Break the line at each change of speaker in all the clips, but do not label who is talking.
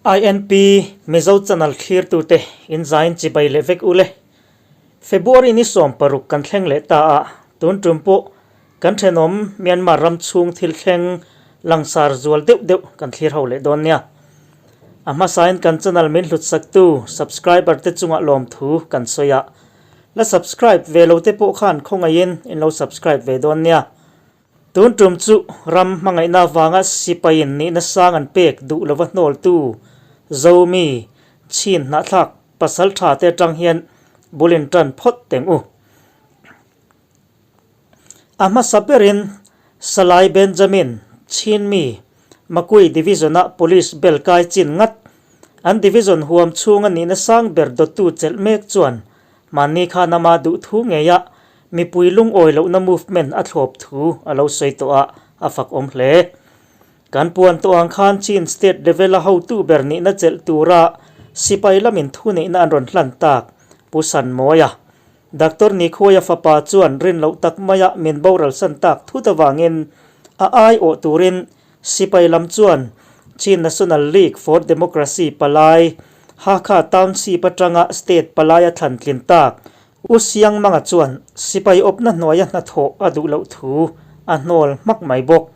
INP Mizo channel thlirtute in zain chibai leh vek ule. February ni 16 kan thleng leh ta a, tun tum pawh kan thenawm Myanmar ram chhung thil thleng langsar zual deuh deuh kan thlir ho leh dawn nia. A hmasain kan channel min hlutsaktu subscriber te chungah lawmthu kan sawi a, la subscribe ve lo te pawh khan khawngaihin in lo subscribe ve dawn nia. Tun tum chu ram hmangaihna avanga sipaiin nihna sang an pek duh lova hnawltu Zomi chhin hnahthlak pasal tha te atang hian bul in tan phawt teng u. A hmasa berin Salai Benjamin Chinmi Makui Division-a Police bel kai chin ngat an division huam chhunga nihna sang ber dawttu chelh mek chuan Mahni khan ama duhthu ngeia mipui lungawi lohna movement a thlawp thu a lo sawi tawh a, a fak awm hle. Kan puan tawh ang khan Chin state level-a hotu ber nihna chelh tura sipai lamin thuneihna an rawn hlan tak Pu Sanmawia, Doctor Nikhuaia fapa chuan rin loh tak maia min boralsan tak thut avangin a aiawh turin Sipai lam chuan Chin National League for Democracy palai, Hakha Township atanga state palaia thlan tlin tak U Siangmanga chuan sipai awpna hnuaia hnathawh a duh loh thu a hnawl hmak mai bawk.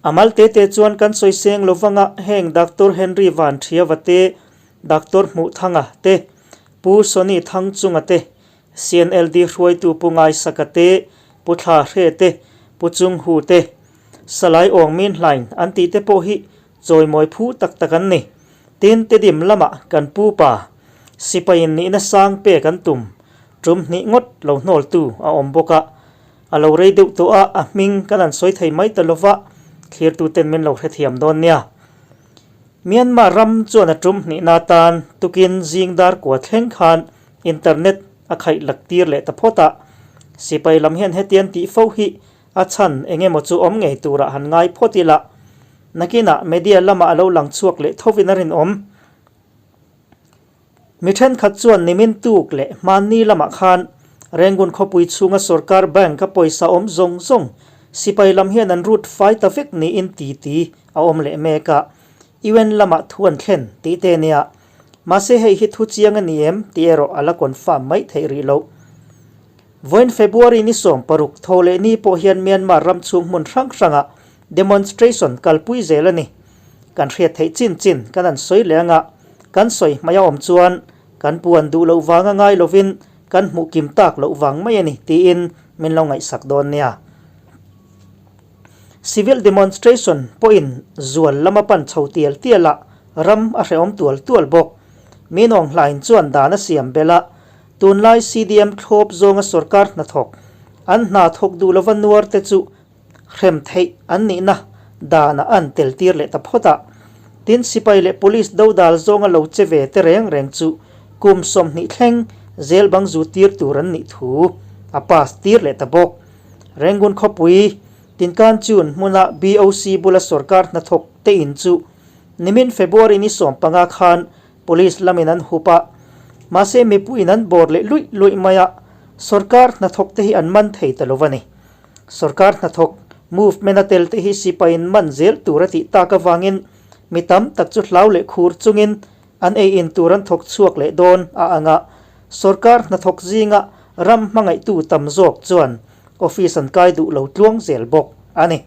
A mal te te chuan kan sawi seng lovanga heng Doctor Henry Van Thiava te, Doctor Hmuhthanga te, Pu Sonny Thangchunga te, CNLD hruaitu Pu Ngaisaka te, Pu Thla Hre te, Pu Chung Hu te, Salai Awng Min Hlain an tih te pawh hi chawimawi phu tak tak an ni. Tin, Tedim lamah kan pu pa sipaiin nihna sang pek an tum tum hnih ngawt lo hnawltu a awm bawk a, a lo rei deuh tawh a, a hming kan han sawi thei mai ta lova, thlirtuten min lo hrethiam dawn nia. Myanmar ram chuan a tum hnihna atan tukin zing dar kua thleng khan Internet a khaih lak tir leh ta phawt a, sipai lam hian hetian tih fo hi a chhan eng emaw chu awm ngei turah han ngai phawt ila, nakinah media lamah a lo lang chhuak leh thovin a rinawm. Mi thenkhat chuan nimin tuk leh hmanni lamah khan Rangoon khawpui chhunga sorkar bank a pawisa awm zawng zawng sipai lam hian an rut fai ta vek niin titi a awm leh mek a, UN lamah thu an thlen tih te nia. Mahse hei hi thu chiang a ni em tih erawh a la confirm mai theih rih loh. Vawiin February ni 16 tho leh ni pawh hian Myanmar ram chhung hmun hrang hrangah demonstration kalpui zel a ni. Kan hriat theih chin chin kan han sawi leh anga kan sawi hmai a awm chuan kan puan duh loh vanga ngai lovin kan hmuh kim tak loh vang mai a ni tiin min lo ngaihsak dawn nia. Civil demonstration pawhin zual lama pan chho tial tial a, ram a hrehawm tual tual bawk. Minawng hlain chuan dan a siam belh a, tunlai CDM thlawp zawnga sorkar hnathawk, an hna thawk duh lova nuar te chu hrem theih an nihna danah an tel tir leh ta phawt a. Tin, sipai leh police dodal zawnga lo che ve te reng reng chu kum 20 thleng zel bang zu tir tur an nih thu a pass tir leh ta bawk. Rangoon khawpui Tinkanchun hmuna BOC bula sorkar hnathawk te in chu nimin February ni 15 khan police lamin an hup a, mahse mipuiin an bawr leh luih luih mai a, sorkar hnathawk te hi an man thei ta lo a ni. Sorkar hnathawk movement a tel te hi sipaiin man zel tur a tih tak avangin mi tam tak chu hlau leh khur chungin an ei in tur an thawk chhuak leh dawn a ang a, sorkar hnathawk zinga ram hmangaihtu tam zawk chuan office an kai duh lo tluang zel bawk a ni.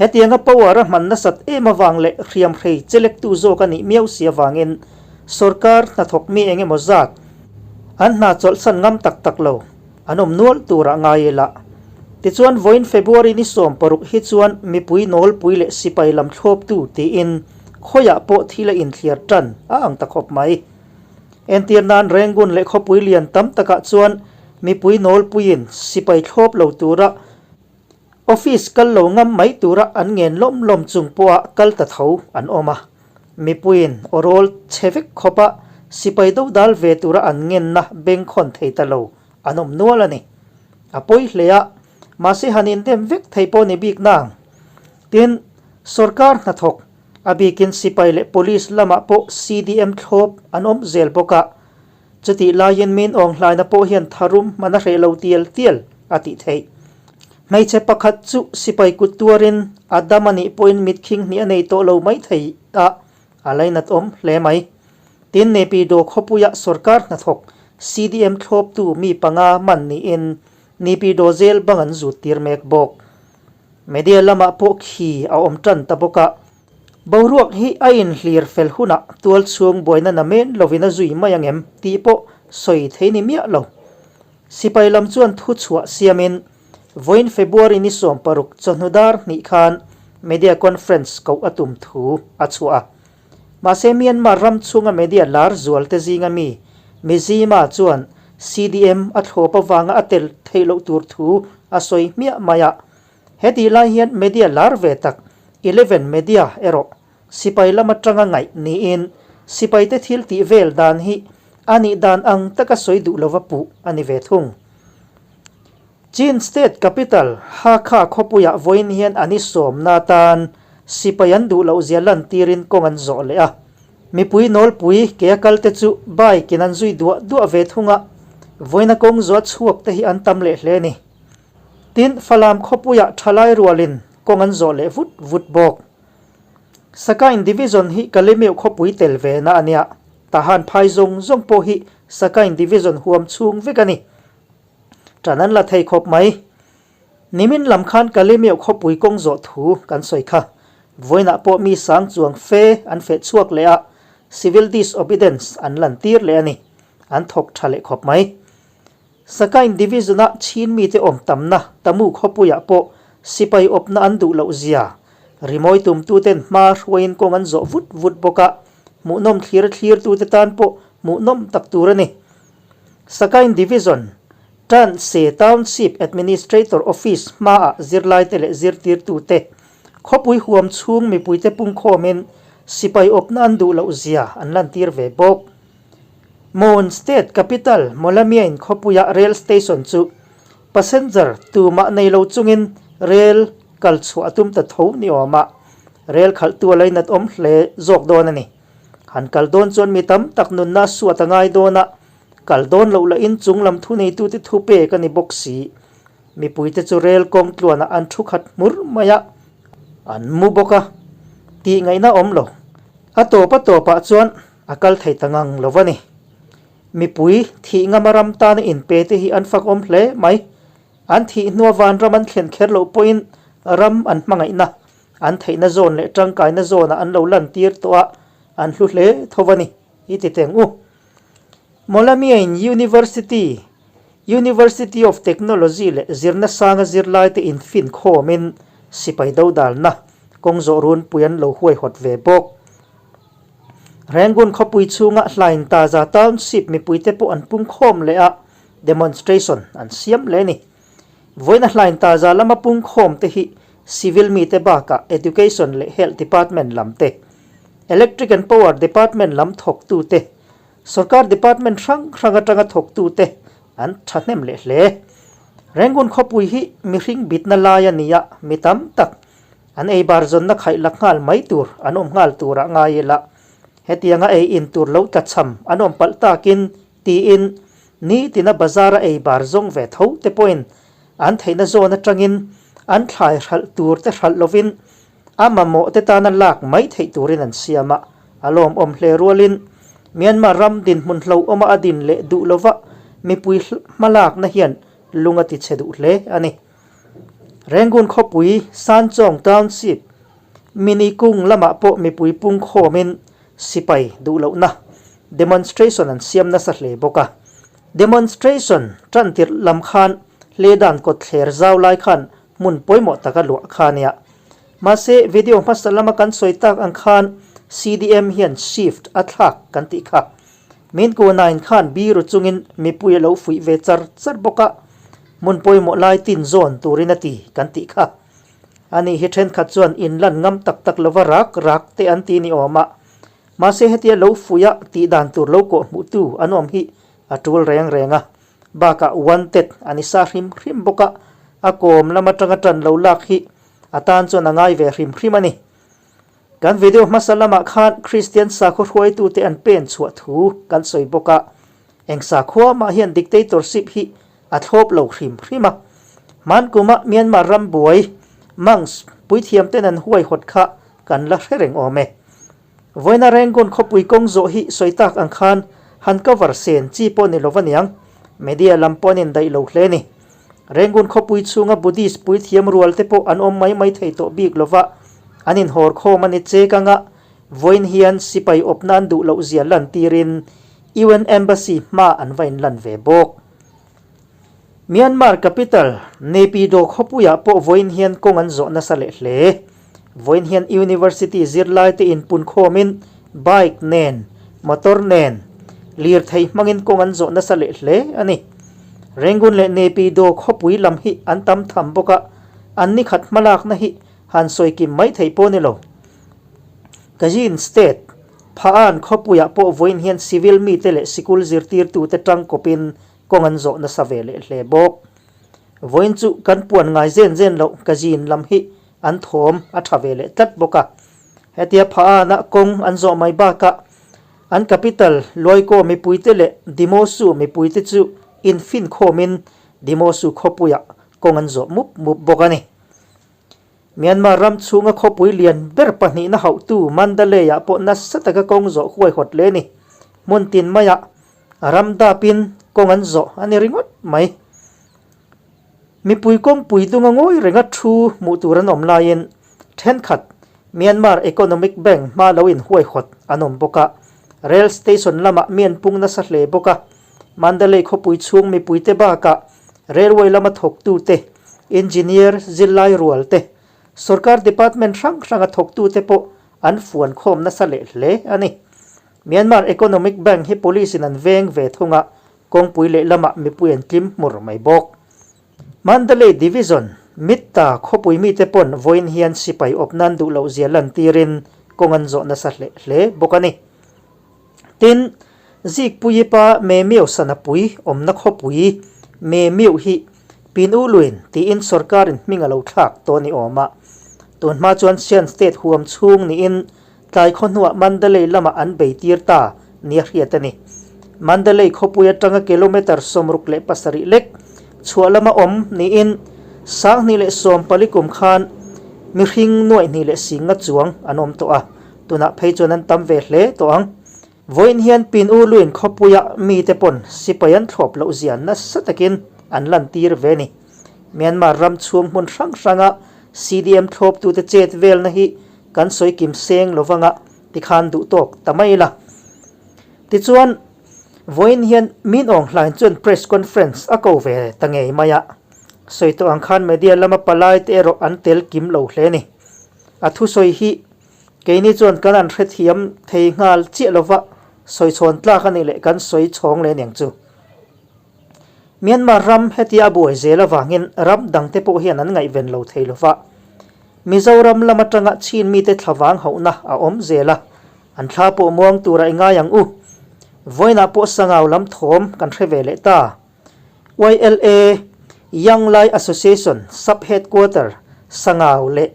Hetianga power a hman nasat em avang leh hriamhrei chelektu zawk a nih miau si avangin sorkar hnathawk mi eng emaw zat an hna chawlhsan ngam tak tak lo an awm nual turah ngai ila. Tichuan vawiin February ni 16 hi chuan mipui nawlpui leh sipai lam thlawptu tiin khawiah pawh thil a inthliar tan a ang ta khawp mai. Entir nan Rangoon leh khawpui lian tam takah chuan mipui nawlpuiin sipai thlawp lo tura office kal lo ngam mai tura an ngen lawm lawm chung pawha kal ta tho an awm a. Mipuiin awrawl chhe vek khawpa sipai do dal ve tura an ngenna bengkhawn thei ta lo an awm nual a ni. A pawi hle a, mahse han indem vek thei pawh ni bik nang. Tin, sorkar hnathawk A bikin sipai leh police lamah pawh CDM thlawp an awm zel bawk a, chutih laiin min awng hlaina pawh hian tharum hman a hreh lo tial tial a tih theih. Hmeichhe pakhat chu sipai kut tuarin a dam a nih pawhin mitkhing hnih a nei tawh lo mai thei a, A lainat awm hle mai. Tin, Naypyidaw khawpuia sorkar hnathawk CDM thlawptu mi panga man niin Naypyidaw zel bang an zut tir mek bawk. Media lamah pawh khi a awm tan ta bawk a. Boruak hi a inhlir fel hunah tual chhung buaina namen lovin a zui mai angem tih pawh sawi thei ni miah lo. Sipai lam chuan thu chhuah siamin vawiin February ni 16 chawhnu dar hnih khan media conference koh a tum thu a chhuah a. Mahse Myanmar ram chhunga media lar zual te zinga mi Mizzima chuan CDM a thlawp avanga a tel theih loh tur thu a sawi hmiah mai a. Hetih lai hian media lar ve tak Eleven Media erawh sipai lam atanga ngaih niin sipaite thil tih vel dan hi a nih dan ang taka sawi duh lova puh a ni ve thung. Chin State Capital Hakha khawpuiah vawiin hian an i sawmna atan sipai an duh loh zia lantirin kawng an zawh leh a. Mipui nawlpui ke a kalte chu bike in an zui duah duah ve thung a, vawiina kawng zawh a chhuak te hi an tam leh hle a ni. Tin, Falam khawpuiah thalai rualin kawng an zawh leh vut vut bawk. Sakain Division hi Kalemeu khawpui tel ve na a nia, Tahan phai zawng zawng pawh hi Sakain Division huam chhung vek a ni. Ṭan an la thei khawp mai. Nimin lam khan Kalemeu khawpui kawng zawh thu kan sawi kha. Vawiinah pawh mi sang chuang fe an feh chhuak leh a, civil disobedience an lan tir leh a ni. An thawk ṭha leh khawp mai. Sakain Division-a Chin mite awm tamna Tamu khawpuiah pawh sipai awpna an duh loh zia rimawi tumtuten hma hruaiin kawng an zawh vut vut bawk a, hmuhnawm thlir thlirtute tan pawh hmuhnawm tak tur a ni. Sakain Division, Tan Se Township Administrator Office hmaah zirlaite leh zirtirtute, khawpui huam chhung mipuite pungkhawmin sipai awpna an duh loh zia an lantir ve bawk. Mon State Capital Mawlamyain khawpuia rail station chu passenger tumah nei lo chungin rail kal chhuah a tum ta tho ni awm a, rail khalhtu a lainat awm hle zawk dawn a ni. Han kal dawn chuan mi tam tak nunna a suat a ngai dawn a, kal dawn loh lahin chung lam thuneitute thu pek a ni bawk si. Mipuite chu rel kawng tluanah an thu khat hmur mai a, an mu bawk a, tih ngaihna awm lo. A tawp a tawpah chuan a kal thei ta ngang lo a ni. Mipui thih ngama ram tana inpe te hi an fakawm hle mai. An thih hnua vanram an thlen kher loh pawhin ram an hmangaihna, an theihna zawn leh tangkaina zawnah an lo lantir tawh a, an hlu hle tho a ni, i ti teng u. Mawlamiain University, University of Technology leh zirna sanga zirlaite infin khawmin sipai dodalna kawng zawh runpui an lo huaihawt ve bawk. Rangoon khawpui chhunga Hlain Taza Township mipuite pawh an pung khawm leh a, demonstration an siam leh a ni. Vawiina Hlain Taza lama pung khawm te hi civil mite bakah Education leh Health Department lam te, Electric and Power Department lam thawktute, sorkar department hrang hrang atanga thawktute an thahnem leh hle. Rangoon khawpui hi mihring bitna lai a ni a, mi tam tak An ei bar zawnna khaih lak nghal mai tur an awm nghal turah ngai ila, hetianga ei in tur lo tlachham an awm palh takin tiin nitina bazar-a ei bar zawng ve tho te pawhin an theihna zawn atangin an thlai hralh tur te hralh lovin a mamawh te tana lak mai theih turin an siam a, a lawmawm hle rualin Myanmar ram dinhmun hlauhawma a din leh duh lova mipui hmalakna hian lung a tichhe duh hle a ni. Rangoon khawpui Sanchong Township mini kung lamah pawh mipui pung khawmin sipai duh lohna demonstration an siam nasa hle bawk a. Demonstration tan tirh lam khan Hledan kawtthler zau lai khan hmun pawimawh taka luah kha nia. Mahse video hmasa lama kan sawi tak ang khan CDM hian shift a thlak kan tih kha. Min Kunain khan biru chungin mipui a lo fuih ve char char bawk a. Hmun pawimawh lai tin zawn turin a ti kan tih kha. Ani hi thenkhat chuan in lan ngam tak tak lova rak rak te an ti ni awm a. Mahse hetia lo fuih a tih dan tur lo kawh hmuh tu an awm hi a tul reng reng a. Bakah wanted a ni sa hrim hrim bawk a, a kawm lam atanga tan lo lak hi a tan chuan a ngai ve hrim hrim a ni. Kan video hmasa lamah khan Kristian sakhaw hruaitute an pen chhuah thu kan sawi bawk a, eng sakhua mah hian dictatorship hi a thlawp lo hrim hrim a. Hman kuma Myanmar ram buai, monks, puithiam ten an huaihawt kha kan la hre reng awm e. Vawiina Rangoon khawpui kawng zawh hi sawi tak ang khan han cover sen chi pawh ni lo aniang. Media lam pawh an indaih lo hle ni. Rangoon khawpui chhunga Buddhist puithiam rual te pawh an awm mai mai thei tawh bik lova, an inhawr khawm a ni chek anga vawiin hian sipai awpna an duh loh zia lantirin UN Embassy hma an va inlan ve bawk. Myanmar capital, Naypyidaw khawpuiah pawh vawiin hian kawng an zawh nasa leh hle. Vawiin hian university zirlaite inpun khawmin bike nen, motor nen, lirthei hmangin kawng an zawh nasa leh hle a ni. Rangoon leh Naypyidaw khawpui lam hi an tam tham bawk a, an nikhat hmalakna hi han sawi kim mai thei pawh a ni lo. Kazhin State, Pha-an khawpuiah pawh vawiin hian civil mite leh sikul zirtirtute tangkawpin Kawng an zawh nasa ve leh hle bawk. Vawiin chu kan puan ngai zen zen loh ka zin lam hi an thawm a tha ve leh tlat bawk a. Hetia Pha-ana kawng an zawh mai bakah an capital Luaikaw mipuite leh Dimosu mipuite chu infinkhawmin Dimosu khawpuiah kawng an zawh mup mup bawk a ni. Myanmar ram chhunga khawpui lian ber pahnihna hauhtu Mandalay-ah pawh nasa taka kawng zawh huaihawt leh a ni. Hmun tin maiah a ram dapin kawng an zawh a ni ringawt mai. Mipui kawngpui dunga ngawi renga thu hmuh tur an awm laiin thenkhat Myanmar Economic Bank hma lo inhuaihawt an awm bawk a, Rail Station lamah mi an pung nasa hle bawk a. Mandalay khawpui chhung mipuite bakah Railway lama thawktute, Engineer zirlai rual te, Sorkar Department hrang hranga thawktute pawh an fuan khawm nasa leh hle a ni. Myanmar Economic Bank hi Police in an veng ve thung a, kawngpui lehlamah mipui an tlim hmur mai bawk. Mandalay Division, Mitta khawpui mite pawn vawiin hian sipai awp nan duh loh zia lantirin kawng an zawh nasa hle hle bawk a ni. Tin, Zikpuii pa Memiu Sanapui awmna khawpui Memiu hi Pin U Luin tiin sorkarin hming a lo thlak tawh ni awm a. Tunhma chuan Shan State huam chhung niin tlai khaw hnuah Mandalay lamah an bei tir ta nia hriat a ni. Mandalay khawpui atanga kilometre 67 lek chhuah lama awm niin 2014 kum khan mihring nuaih hnih leh singa chuang an awm tawh a. Tunah phei chuan an tam ve hle tawh ang. Vawiin hian Pin U Luin khawpuia mite pawn sipai an thlawp loh zia nasa takin an lantir ve ni. Myanmar ram chhung hmun hrang hranga CDM thlawptute chet velna hi kan sawi kim seng lo vanga tikhan duh tawk ta mai la. Tichuan, vawiin hian Min Aung Hlaing chuan press conference a ko ve ta ngei mai a. Sawi tawh ang khan media lama palaite erawh an tel kim lo hle ni. A thusawi hi Keini chuan kan an hrethiam thei nghal chiah lova sawi chhawn tlak a nih leh kan sawi chhawng leh aniang chu. Myanmar ram hetia a buai zel avangin ram dangte pawh hian an ngaihven lo thei lova. Mizoram lam atanga Chin mite thlavang hauhna a awm zel a, an thla pawh muang tura i ngai ang u. Vawiinah pawh Sangau lam thawm kan hre ve leh ta. YLA, Young Lai Association Sub-Headquarter, Sangau leh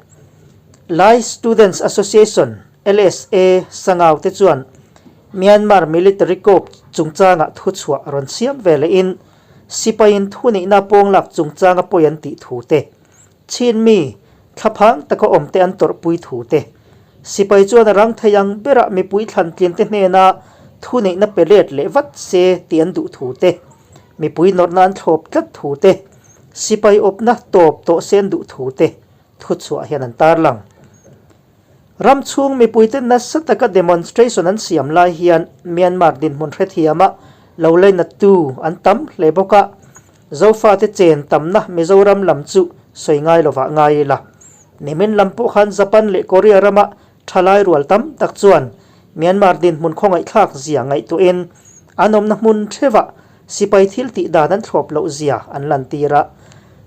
Lai Students Association, LSA, Sangau te chuan Myanmar Military Coup chungchangah thuchhuah rawn siam ve lehin sipaiin thuneihna pawnglak chungchanga pawi an tih thu te, Chin mi thlaphang taka awmte an tawrhpui thu te, sipai chuan a rang thei ang berah mipui thlantlinte hnena thuneihna pe let leh vat se tih an duh thu te, mipui nawrhna an thlawp tlat thu te, sipai awpna tawp tawh se an duh thu te thuchhuah hian an tarlang. Ram chhung mipuite nasa taka demonstration an siam lai hian Myanmar dinhmun hrethiama lo lainattu an tam hle bawk a, Zofate chen tamna Mizoram lam chu sawi ngai lovah ngai ila. Nimin lam pawh khan Japan leh Korea rama thalai rual tam tak chuan Myanmar dinhmun khawngaihthlak zia ngaihtuahin an awmna hmun theuhah Sipai thil tih dan an thlawp loh zia an lantir a.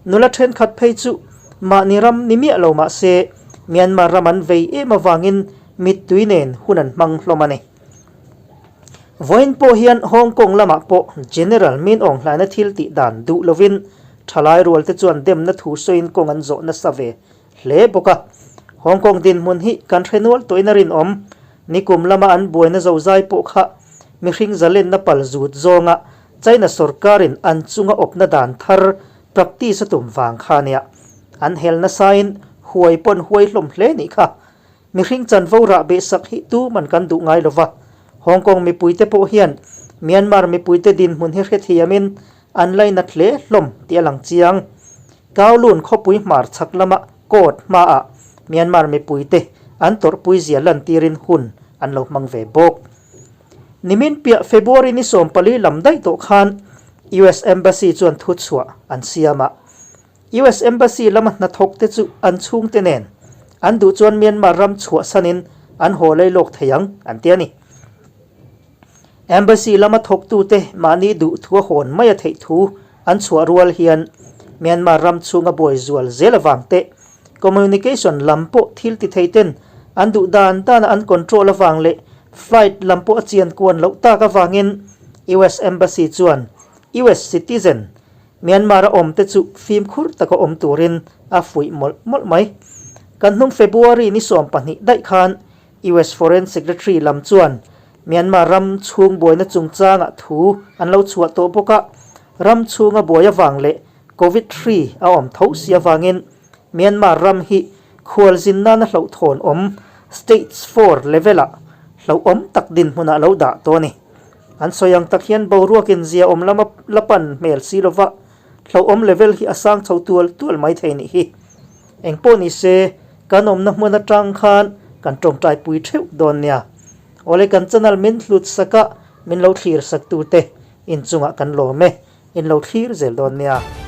Nula thenkhat phei chu mahni ram ni miah lo mah se Myanmar ram an vei em avangin mittui nen hun an hmang hlawm a ni. Vawiin pawh hian Hong Kong lamah pawh General Min Aung Hlaina thil tih dan duh lovin thalai rualte chuan demna thu sawiin kawng an zawh nasa ve hle bawk a. Hong Kong dinhmun hi kan hre nual tawhin a rinawm. Nikum lama an buaina zozai pawh kha mihring zalenna pal zut zawnga China sorkarin an chunga awpna dan thar practice a tum vang kha nia. An hel nasain huai pawn huai hlawm hle nih kha. Mihring chanvo rah behsak hi tuman kan duh ngai lova. Hong Kong mipuite pawh hian Myanmar mipuite dinhmun hi hrethiamin an lainat hle hlawm tih a lang chiang. Kowloon khawpui hmar chhak lama court hmaah Myanmar mipuite an tawrhpui zia lantirin hun an lo hmang ve bawk. Nimin piah February ni 14 lam daih tawh khan US Embassy chuan thuchhuah an siam a. US Embassy lama hnathawk te chu an chhungte nen an duh chuan Myanmar ram chhuahsanin an haw lei lawk thei ang an ti a ni. Embassy lama thawktute mahni duh thu a hawn mai a theih thu an chhuah rual hian Myanmar ram chhunga buai zual zel avang te, communication lam pawh thil ti thei ten an duh dan dana an control avang leh flight lam pawh a chian kuan loh tak avangin US Embassy chuan US citizen Myanmar-a awmte chu fimkhur taka awm turin a fuih mawlh mawlh mai. Kan hnung February ni 12 daih khan US Foreign Secretary lam chuan Myanmar ram chhung buaina chungchangah thu an lo chhuah tawh bawk a, ram chhunga buai avang leh Covid hri a awm tho si avangin Myanmar ram hi khualzin nana hlauhthawn awm Stage 4 level-ah hlauhawm tak dinhmunah lo dah tawh a ni. An sawi ang tak hian boruakin zia awm lama la pan hmel si lova hlauhawm level hi a sang chho tual tual mai thei nih hi. Engpawh ni se, kan awmna hmun atang khan kan tawngtai pui theuh dawn nia. Awle kan channel min hlut sak a, min lo thlir sak tute inchungah kan lawm e, in lo thlir zel dawn nia.